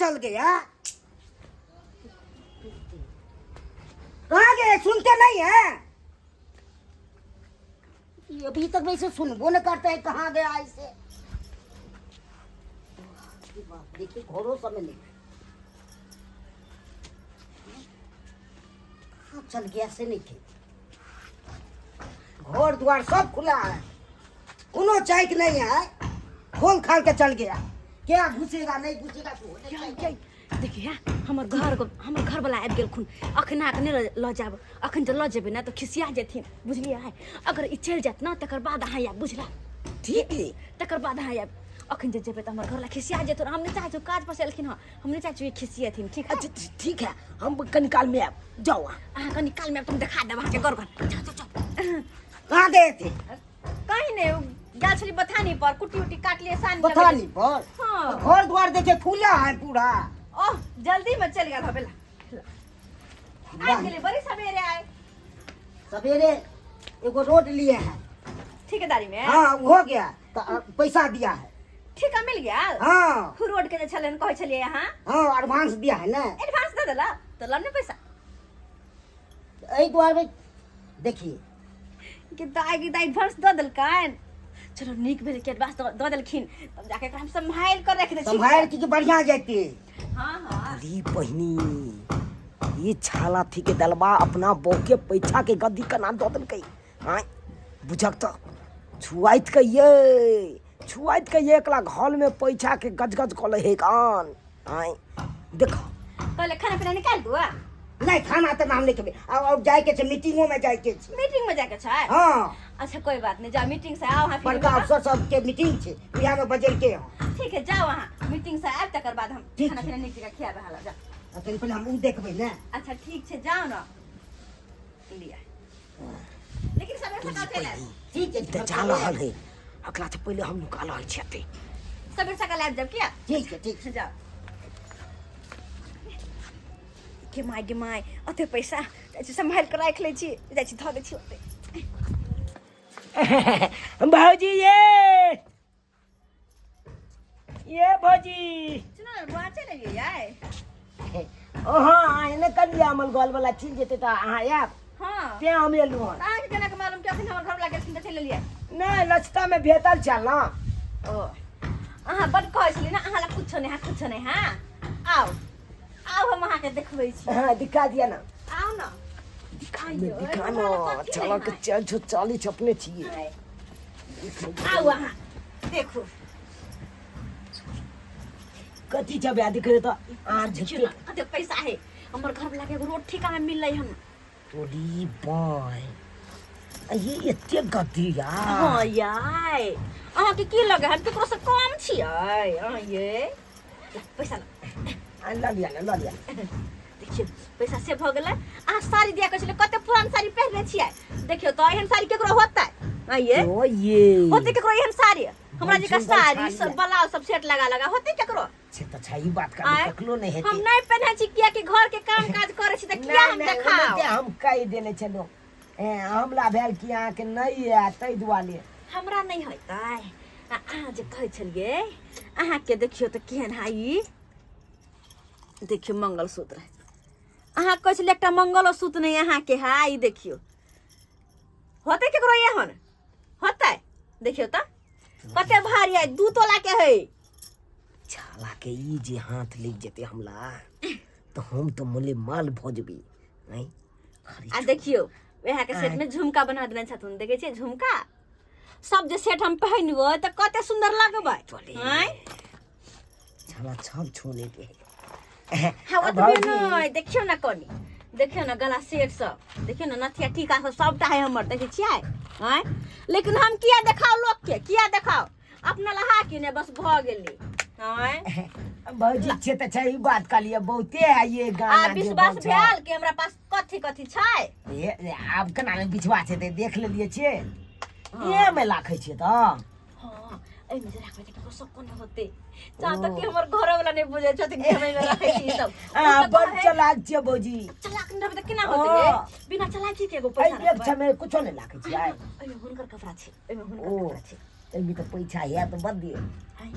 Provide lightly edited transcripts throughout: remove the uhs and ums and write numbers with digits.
चल गया? कहाँ गए? सुनते नहीं है ये, अभी तक मैं इसे सुनबो न करता है। कहाँ गया इसे? देखिए, घरों समय नहीं, कहाँ चल गया से नहीं थे। घर द्वार सब खुला है, कोनो चैक नहीं है, खोल खाल के चल गया। क्या घुसेगा नहीं घुसेगा तो होने चाहिए। देखिए, हमर घर हमर घर वाला आबि गेलखुन। अखन अहाँके नहि लऽ जायब। अखन जे लऽ जेबै ने तऽ खिसिया जेथिन, बुझलियै? अगर ई चलि जायत ने, तकर बाद अहाँ आयब, बुझला? ठीक है। तकर बाद अहाँ आयब। अखन जे जेबै तऽ हमर घरवला खिसिया जेथुन। हम नहि चाहै छी, काज पर से एलखिन हँ, हम नहि चाहै छी खिसियेथिन, ठीक है? अच्छा, ठीक है, हम कनी काल में आयब, जाओ अहाँ। अहाँ कनी काल में आयब तऽ हम देखा देब अहाँके घर। घर जाओ, जाओ, जाओ। कहाँ गए थे? कहीं नहीं, गेल छली बथानी पर, कुट्टी उट्टी काटलियै, सानी बथानी पर? हाँ। घर द्वार देखे, खुला है पूरा। ओह, जल्दी में चल गेल हबेला। आबि गेलै बड़ी सवेरे आए। सवेरे एगो रोड लिए हैं। ठेकेदारी में? हाँ, हो गया तो पैसा दिया है। ठेका मिल गया? हाँ। रोड के जे छलन कहै छलियै अहाँ? हाँ, एडवांस दिया है ना। एडवांस दऽ देला तऽ लब ने पैसा। एहि द्वार में देखिए। कि दाइ कि दाइ, एडवांस दऽ देलकनि। चलो, नीक भेल कि एडवांस दऽ देलखिन, तब जाके एकरा हम सम्हारि कऽ राखि दै छी। सम्हार की बढ़िया जाती। हाँ। अरे बहिनी, ये छाला थी के दलबा अपना बहू के पैसा के गद्दी केना दऽ देलकै? आँय बुझक तऽ छुआइत के ये, छुआइत के ये, एकला घर में पैसा के गजगज कऽ ले हे कान। आँय देख। पहले खाना पीना निकाल दू आ? नहीं, खाना तऽ नाम नहीं खेबै। और जाए के छै, मीटिंगो में जाए के छै। मीटिंग में जाके छै? हाँ। अच्छा, कोई बात नहीं, जाओ, मीटिंग से आओ वहाँ फिर। बड़का अफसर सबके मीटिंग छै, बिहार में बजेल के हँ। ठीक है, जाओ, वहाँ मीटिंग से आयब तकर बाद हम ठीक खाना छै। पीना नीक जकाँ खियाबे हाला, जाओ। तनि पहिले हम उ देखबै ने। अच्छा, ठीक छै, जाओ न लिया, लेकिन सबेर सकाल चलि आयब। ठीक छै। तऽ जा रहल है, अकला से पहिले हम नुका रहल छी एते। सबेर सकाल आबि जाब किया। ठीक छै, ठीक छै। जाओ। गे माय, गे माय, अते पैसा! जाइ छी, सम्हारि कऽ राखि लै छी। जाइ छी, धऽ दै छी ओते। भौजी, ये भौजी। सुनो ने बुआ, चलि एलियै आइ? अहाँ एने कलिया अमल गोल वाला चलि जेतै तऽ अहाँ आयब। हाँ। तें हम एलहुँ हन। तऽ अहाँके केना के मालूम कि अखन हमर घरवला गेलखिन तऽ चलि एलियै? नहि, रस्तामे भेटल छल ने। ओ, अहाँ बड्ड कहै छलियै ने, अहाँ लग कुछो नहि है, कुछो नहि है। आउ, आउ, हम अहाँके देखबै छी। हाँ, दिखा दिया ना। आउ ने, दिखाइयो। दिखा ना, चल के चल छो, चाली छपने छियै। आउ, अहाँ देखू। कथी छबे दिखे तऽ आर देखियौ झुके ने कते पैसा है। हमर घरवला के एगो रोड ठेका में मिललै हन। तोरी बाय, ये एते गद्दी यार! हाँ यार, अहाँके की लगे, हम केकरो से कम छियै? अहाँ ये ला, पैसा ला। आ, लऽ लिअ ने, लऽ लिअ। देखियौ, पैसा से भऽ गेलै। अहाँ साड़ी दिया कहै छलियै, कते पुरान साड़ी पहिरने छियै। देखियौ तऽ, एहन साड़ी केकरो होतै? अहाँ ये ओ ये होतै केकरो एहन साड़ी? हमरा बड़ जकाँ सुन्दर साड़ी साड़ी सब है। ब्लाउज सब सेट लगा लगा होतै केकरो? से तऽ छै, ई बात आँय? कर कखनो नहि हम हेतै। नहि पहिने छी, कियाकि घर के काम काज करै छी, तऽ किया नहि हम नहि देखाउ? ओनाहिते हम कहि देने छलहुँ। ए, हमरा भेल कि अहाँके नहि आयत, ताहि दुआरे। हमरा नहि होतै। आ अहाँ जे कहै छलियै, अहाँके देखियौ तऽ केहन है ई। देखियौ, मंगलसूत्र। अहाँ कहै छलियै एकटा मंगलोसूत्र नहि अहाँके है। ई देखियौ, होतै केकरो एहन? होतै? देखियौ तऽ कते भारी है, 2 तोला के है। छाला के ई जे हाथ लागि जेतै हमरा तऽ हम तऽ मोले माल भऽ जेबै नहि। आ देखियौ, वएह के सेट में झुमका बना देने छथुन। देखै छियै झुमका सब? जे सेट हम पहिनबै तऽ कते सुंदर लगबै। चले। आँय? छाला छब छोने के। हाँ, ओतबे भौजी। नहि, देखियौ ने कनि, देखियौ ने गला सेट सब, देखियौ ने नथिया टीका सब, सबटा है हमर। देखै छियै? आँय, लेकिन हम किया देखाउ लोकके? किया देखाउ? अपना लहा कि ने बस भऽ गेलै। आँय? भौजी छै तऽ छै, ई बात कहलियै बहुते है ये आ गाना जे विश्वास बहुत छै। भेल कि हमरा पास कथी कथी छै? ए, आब केना नहि विश्वास हेतै? देख लेलियै छियै, ये मे राखै छियै तऽ। हाँ, एहिमे जे राखबै तऽ केकरो शको नहि होतै। जहाँ तक कि हमर घरवला नहि बुझै छथिन कि हम एहिमे राखै छी ई सब। आ ओ तऽ बड़ कहै- चलाक छियै भौजी। चलाक नहि रहबै तऽ केना होतै गे? हाँ। बिना चलाकी के एगो एहि पैसा बेग रखबै? मे कुछो नहि राखै छियै। एहिमे हुनकर कपड़ा छै, एहिमे हुनकर ओ। कपड़ा छै। एहिमे तऽ पैसा हैत बड्ड। आइ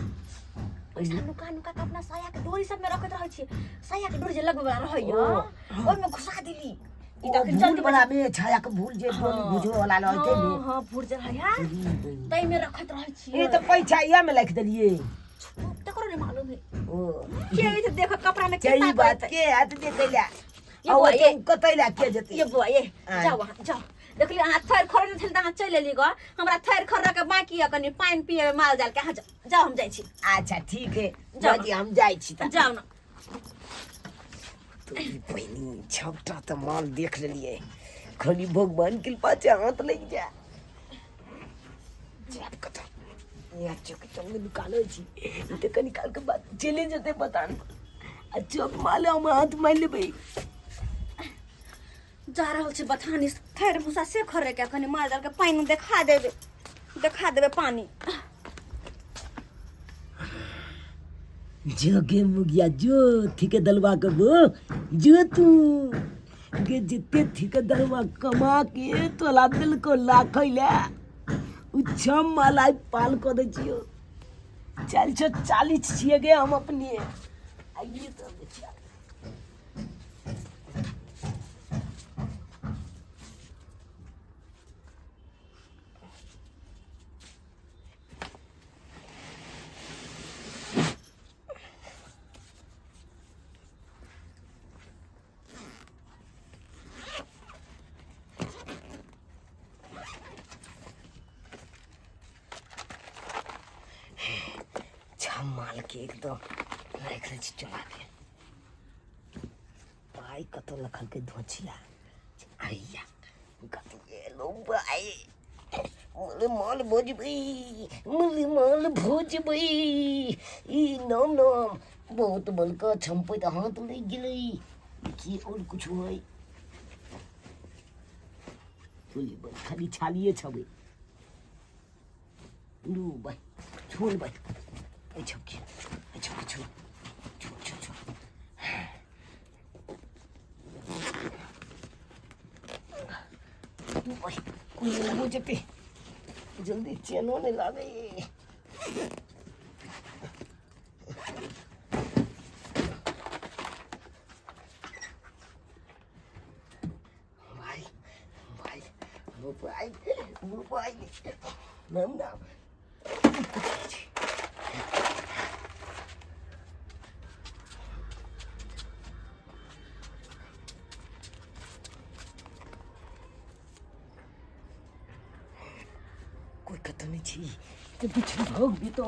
पैसा नुका नुका के अपना साया के डोरी सब में रखैत रहै छी, साया के डोरी जे लगबै वाला रहैया ओहिमे घुसा देली। ई तऽ अखन भूल जल्दी वाला मे छाया के भूल जे डोरी घुसबै वाला रहै छै ने। हाँ हाँ, भूर जे रहैया ताहिमे रखैत रहै छी। ई तऽ पैसा इएह मे राखि देलियै। तकरो नहि मालूम है ओ के ई तऽ देख कपड़ा में के ई बात के हाथ देखै ला ये बुआ, ये। कतै ला के जेतै? ये बुआ ये आँय। जाओ वहाँ जाओ। देखली अहाँ थैर खरने छली तऽ अहाँ चलि एली गऽ, हमरा थैर खरना के बाकी यऽ कनि पानि पिएबै माल जाल के। अहाँ जाओ, जाओ हम जाइ छी। अच्छा ठीक है जाओ। बाजी, हम जाइ छी तऽ। जाओ न। तो ई बहिनी छबटा तऽ माल देख लेलियै, खाली भगवान कृपा से हाथ लागि जाय। जायब कतऽ? यहाँ चौक चौक निकालै छी ई तऽ कनि कालके बाद चलि जेतै पता नहि, आ चौक माल हम हाथ मारि लेबै। जा रहल छी बथानी थैर भूसा से खरे के कनि माल जाल के पानि देखा देबै, देखा देबै पानि। जो गे मुगिया जो ठीके दलवा के बो जो तू गे जिते ठीके दलवा कमा के तोला दिल को लाखै ले उ छम माला पाल क दै छियो। चल छो 40 छिए गे हम अपने आइए तो बच्चा। माल के एकदम राखि दै छी चोरा के। पाइ कतऽ लखलकै धोछिया? आइया कथी एलो भाइ, मोले माल भोजबै, मोले माल भोजबै। ई नाम नाम बहुत बड़का छम्पैत हाथ लागि गेलै। देखिए और कुछ है खाली छालिए छबै। लू भाइ छोड़ भाइ, एहि छपकी एहि छपकी छोड़ छोड़ छोड़ छोड़। भाइ कोई नहीं बुझते, जल्दी चेनो नहीं लागे। भाइ भाइ मोबाइल मोबाइल नाम नाम कोई कतौ नहीं छी, जल्दी छी भाग भी तो।